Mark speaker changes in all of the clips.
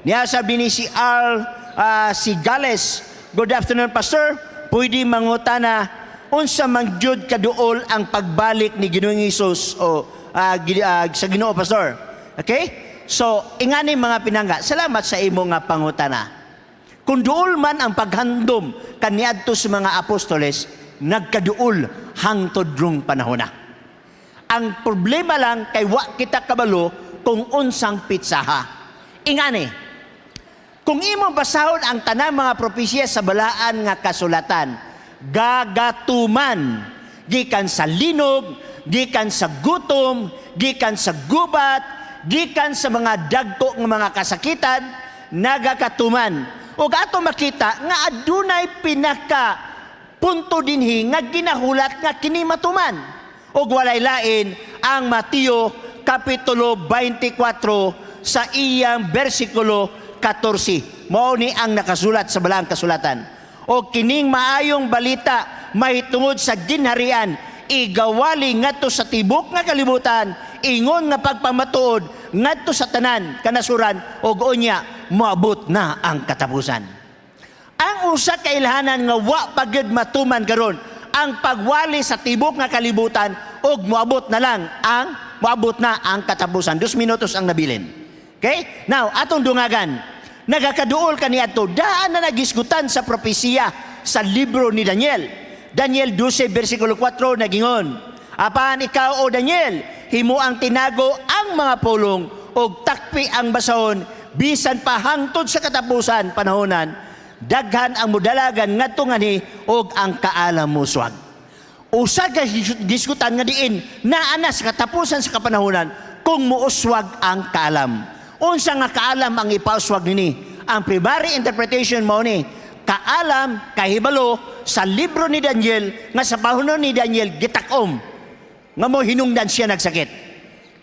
Speaker 1: Niya sabi ni si Al si Gales, "Good afternoon, Pastor. Pwede mangutana unsa man gyud kaduol ang pagbalik ni Ginoong Hesus o sa Ginoo, Pastor?" Okay? So, ingani, mga pinangga, salamat sa imo nga pangutana. Kung duol man ang paghandom kaniadto sa mga apostoles, nagkaduol hangtod rong panahon na. Ang problema lang kay wa kita kabalo kung unsang pitsaha. Ingani, kung imo basahon ang tanang mga propesya sa balaan nga kasulatan, gagatuman gikan sa linog, gikan sa gutom, gikan sa gubat, gikan sa mga dagko nga mga kasakitan, nagakatuman. Ug ato makita nga adunay pinaka punto dinhi nga ginahulat nga kini matuman. Ug walay lain ang Mateo Kapitulo 24 sa iyang bersikulo 14. Mao ni ang nakasulat sa balaang kasulatan. O kining maayong balita mahitungod sa ginharian igawali ngadto sa tibok nga kalibutan ingon nga pagpamatuod ngadto sa tanan kanasuran ug unya moabot na ang katapusan. Ang usa ka ilhanan nga wa pa gyud matuman karon ang pagwali sa tibok nga kalibutan ug moabot na ang katapusan. 2 minutos ang nabilin. Okay? Now, atong dungagan. Nagakaduol kaniadto, daan na nagisgutan sa propesiya sa libro ni Daniel. Daniel 12 versikulo 4 nagingon, "Apan ikaw, O Daniel, himo ang tinago ang mga pulong ug takpi ang basahon bisan pa hangtod sa katapusan panahonan. Daghan ang mudalagan ngadto nganhi ug ang kaalam moswag." Usa ka gisgutan nga diin naa na sa katapusan sa kapanahonan kung muuswag ang kaalam. Unsa nga kaalam ang ipauswag nini? Ang primary interpretation mao ni kaalam kahibalo sa libro ni Daniel nga sa panahon ni Daniel gitakom nga mo hinungdan siya nagsakit.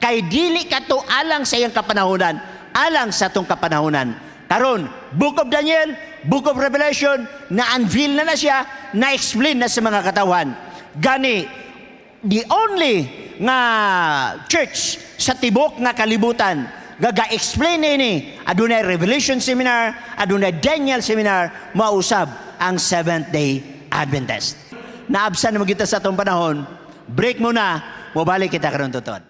Speaker 1: Kay dili kato alang sa iyang kapanahonan, alang sa atong kapanahonan. Karon, Book of Daniel, Book of Revelation, na-unveil na na siya, na-explain na sa mga katawhan. Gani, the only nga church sa tibok nga kalibutan gaga-explain ini, adunay Revelation seminar, adunay Daniel seminar, mausab ang Seventh Day Adventist. Naabsan na kita sa atong panahon. Break muna, mobalik kita karon tutod.